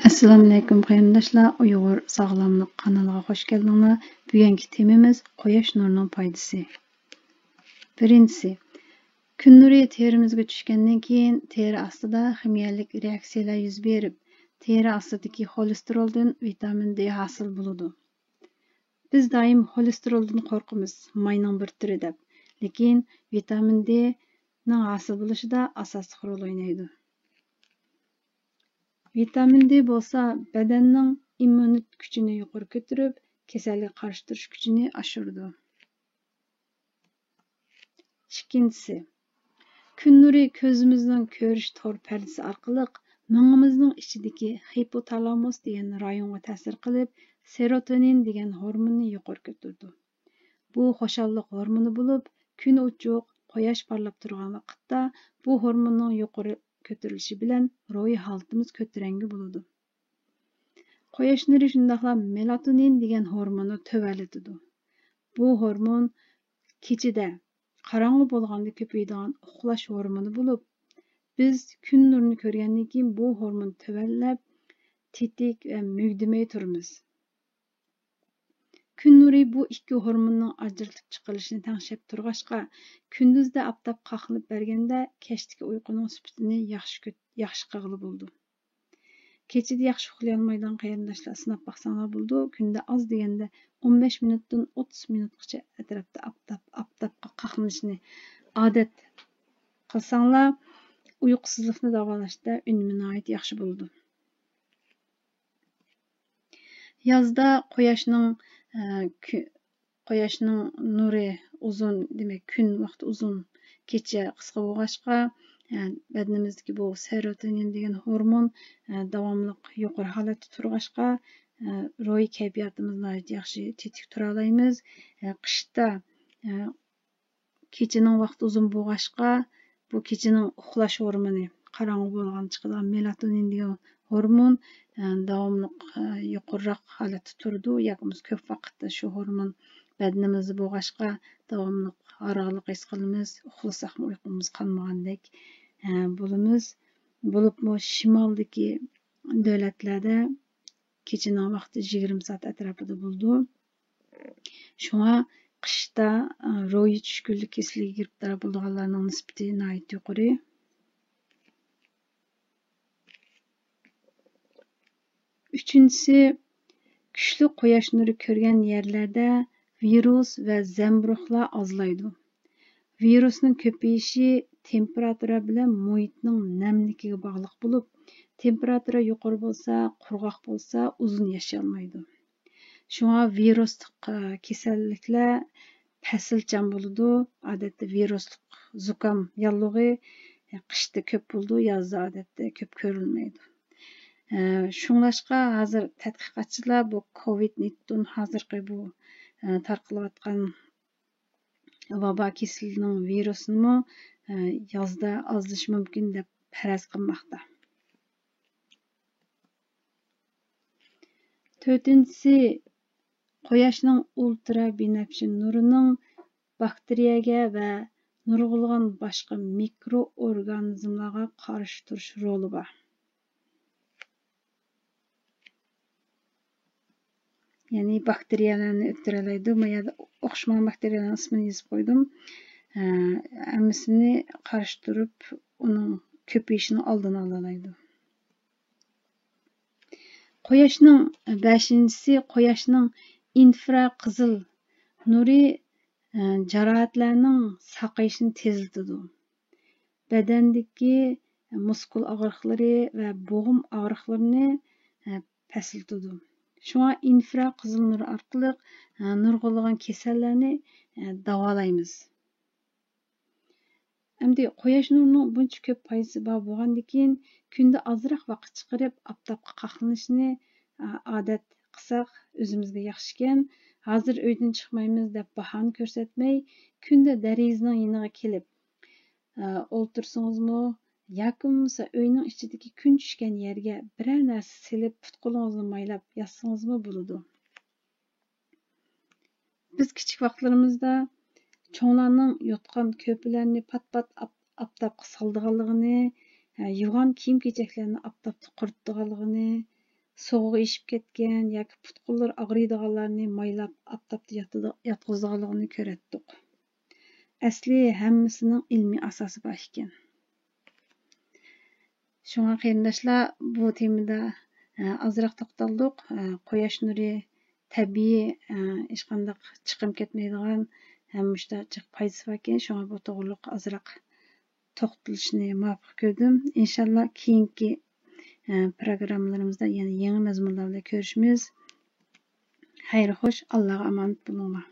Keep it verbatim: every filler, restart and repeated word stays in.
ئەسسالامۇئەلەيكۇم قېرىنداشلار، ئۇيغۇر ساغلاملىق قانىلىغا خۇش كەلدىڭلار. بۈگۈنكى تېمىمىز قۇياش نۇرىنىڭ پايدىسى. بىرىنچىسى، كۈن نۇرى تېرىمىزگە چۈشكەندىن كېيىن، تېرە ئاستىدا خىمىيەلىك رېئاكسىيەلەر يۈز بېرىپ، تېرە ئاستىدىكى خولېستېرولدىن ۋىتامىن دې ھاسىل بولىدۇ. بىز دائىم خولېستېرولدىن قورقىمىز، ماينىڭ بىر تۈرى دەپ. لېكىن ۋىتامىن دېنىڭ ھاسىل بولۇشىدا ئاساسلىق رول ئوينايدۇ. ۋىتامىن دې بولسا بەدەننىڭ ئىممۇنىتېت كۈچىنى يۇقىرى كۆتۈرۈپ، كېسەلگە قارشى تۇرۇش كۈچىنى ئاشۇرىدۇ. ئىككىنچىسى، كۈن نۇرى كۆزىمىزنىڭ كۆرۈش تور پەردىسى ئارقىلىق مېڭىمىزنىڭ ئىچىدىكى ھىپوتالامۇس دېگەن رايونغا تەسىر قىلىپ، سېروتونىن دېگەن ھورموننى يۇقىرى كۆتۈرىدۇ. بۇ خۇشاللىق ھورمونى بولۇپ، كۈن ئوچۇق، قۇياش پارلاپ تۇرغان ۋاقىتتا بۇ ھورموننىڭ يۇقىرى كۆتۈرۈلۈشى بىلەن روھىي ھالىتىمىز كۆتۈرەڭگۈ بولىدۇ. قۇياش نۇرى شۇنداقلا مېلاتونىن دېگەن ھورموننى تۆۋەنلىتىدۇ. بۇ ھورمون كېچىدە، قاراڭغۇ بولغاندا كۆپىيىدىغان ئۇخلاش ھورمونى بولۇپ، بىز كۈن نۇرىنى كۆرگەندىن كېيىن بۇ ھورمون تۆۋەنلەپ، تېتىك ۋە مۈگدىمەي تۇرىمىز. كۈن نۇرى بۇ ئىككى ھورموننىڭ ئاجرىتىلىپ چىقىرىلىشىنى تەڭشەپ تۇرغاچقا، كۈندۈزدە ئاپتاپ قاقلىنىپ بەرگەندە، كەچتىكى ئۇيقۇنىڭ سۈپىتىنى ياخشى كۆت-، ياخشى قىلغىلى بولىدۇ. كېچىدە ياخشى ئۇخلىيالمايدىغان قېرىنداشلار سىناپ باقساڭلار بولىدۇ. كۈندە ئاز دېگەندە ئون بەش مىنۇتتىن ئوتتۇز مىنۇتقىچە ئەتراپتا ئاپتاپ، ئاپتاپقا قاقلىنىشنى ئادەت قىلساڭلار، ئۇيقۇسىزلىقنى داۋالاشتا ئۈنۈمى ناھايىتى ياخشى بولىدۇ. يازدا قۇياشنىڭ، ئە، كۈ-، قۇياشنىڭ نۇرى ئۇزۇن، دېمەك، كۈن ۋاقتى ئۇزۇن، كېچە قىسقا بولغاچقا، ئە، بەدىنىمىزدىكى بۇ سېروتونىن دېگەن ھورمون، ئە، داۋاملىق يۇقىرى ھالەتتە تۇرغاچقا، ئە، روھىي كەيپىياتىمىز ناھايىتى ياخشى، تېتىك تۇرالايمىز. ئە، قىشتا، ئە، كېچىنىڭ ۋاقتى ئۇزۇن بولغاچقا، بۇ كېچىنىڭ ئۇخلاش ھورمونى، قاراڭغۇ بولغان چىقىدىغان مېلاتونىن دېگەن ھورمون، ئە، داۋاملىق، ئە، يۇقىرىراق ھالەتتە تۇرىدۇ. ياكى بولمىسا كۆپ ۋاقىتتا شۇ ھورمون بەدىنىمىزدە بولغاچقا، داۋاملىق ھارغىنلىق ھېس قىلىمىز، ئۇخلىساقمۇ ئۇيقۇمىز قانمىغاندەك، ئە، بولىمىز. بولۇپمۇ شىمالدىكى دۆلەتلەردە كېچىنىڭ ۋاقتى يىگىرمە سائەت ئەتراپىدا بولىدۇ. شۇڭا قىشتا، ئە، روھىي چۈشكۈنلۈك كېسىلىگە گىرىپتار بولىدىغانلارنىڭ نىسبىتى ناھايىتى يۇقىرى. ئۈچىنچىسى، كۈچلۈك قۇياش نۇرى كۆرگەن يەرلەردە ۋىرۇس ۋە زەمبۇرۇغلار ئازلايدۇ. ۋىرۇسنىڭ كۆپىيىشى تېمپېراتۇرا بىلەن مۇھىتنىڭ نەملىكىگە باغلىق بولۇپ، تېمپېراتۇرا يۇقىرى بولسا، قۇرغاق بولسا، ئۇزۇن ياشىيالمايدۇ. شۇڭا ۋىرۇسلۇق، ئە، كېسەللىكلەر پەسىلچان بولىدۇ. ئادەتتە ۋىرۇسلۇق زۇكام ياللۇغى، ئە، قىشتا كۆپ بولىدۇ، يازدا ئادەتتە كۆپ كۆرۈلمەيدۇ. ئە، شۇڭلاشقا ھازىر تەتقىقاتچىلار بۇ كوۋىد نەينتىن ھازىرقى بۇ، ئە، تارقىلىۋاتقان ۋابا كېسىلىنىڭ ۋىرۇسىنىمۇ، ئە، يازدا ئازلىشى مۇمكىن دەپ پەرەز قىلماقتا. تۆتىنچىسى، قۇياشنىڭ ئۇلترا بىنەپشە نۇرىنىڭ باكتېرىيەگە ۋە نۇرغۇنلىغان باشقا مىكرو ئورگانىزملارغا قارشى تۇرۇش رولى بار. يەنى باكتېرىيەلەرنى ئۆلتۈرەلەيدۇ. ما يەردە ئوخشىمىغان باكتېرىيەلەرنىڭ ئىسمىنى يېزىپ قويدۇم. ئە، ھەممىسىنى قارشى تۇرۇپ، ئۇنىڭ كۆپىيىشىنىڭ ئالدىنى ئالالايدۇ. قۇياشنىڭ، بەشىنچىسى، قۇياشنىڭ ئىنفراقىزىل نۇرى، ئە، جاراھەتلەرنىڭ ساقىيىشىنى تېزلىتىدۇ. بەدەندىكى مۇسكۇل ئاغرىقلىرى ۋە بوغۇم ئاغرىقلىرىنى، ئە، پەسلىتىدۇ. شۇڭا ئىنفراقىزىل نۇر ئارقىلىق، ئە، نۇرغۇنلىغان كېسەللەرنى، ئە، داۋالايمىز. ئەمدى قۇياش نۇرىنىڭ بۇنچە كۆپ پايدىسى بار بولغاندىكىن، كۈندە ئازراق ۋاقىت چىقىرىپ ئاپتاپقا قاقلىنىشنى، ئا، ئادەت قىلساق ئۆزىمىزگە ياخشىكەن. ھازىر ئۆيدىن چىقمايمىز دەپ باھانە كۆرسەتمەي، كۈندە دېرىزىنىڭ يېنىغا كېلىپ، ئا، ئولتۇرسىڭىزمۇ ياكى بولمىسا ئۆينىڭ ئىچىدىكى كۈن چۈشكەن يەرگە بىرەر نەرسە سېلىپ، پۇت-قولىڭىزنى مايلاپ ياتسىڭىزمۇ بولىدۇ. بىز كىچىك ۋاقىتلىرىمىزدا چوڭلارنىڭ يوتقان-كۆرپىلەرنى پات-پات ئاپ-، ئاپتاپقا سالىدىغانلىقىنى، يۇغان كىيىم-كېچەكلەرنى ئاپتاپتا قۇرۇتىدىغانلىقىنى، سوغۇقى ئېشىپ كەتكەن ياكى پۇت-قوللىرى ئاغرىيدىغانلارنى مايلاپ، ئاپتاپتا ياتىدۇ-، ياتقۇزىدىغانلىقىنى كۆرەتتۇق. ئەسلى ھەممىسىنىڭ ئىلمىي ئاساسى بار ئىكەن. شۇڭا قېرىنداشلار، بۇ تېمىدا، ئە، ئازراق توختالدۇق. ئە، قۇياش نۇرى تەبىئىي، ئە، ھېچقانداق چىقىم كەتمەيدىغان ھەم مۇشۇنداق جىق پايدىسى باركەن، شۇڭا بۇ توغرىلىق ئازراق توختىلىشنى مۇۋاپىق كۆردۈم. ئىنشاللا كېيىنكى، ئە، پروگراممىلىرىمىزدا يەنە يېڭى مەزمۇنلار بىلەن كۆرۈشىمىز. خەير خوش، ئاللاغا ئامانەت بولۇڭلار.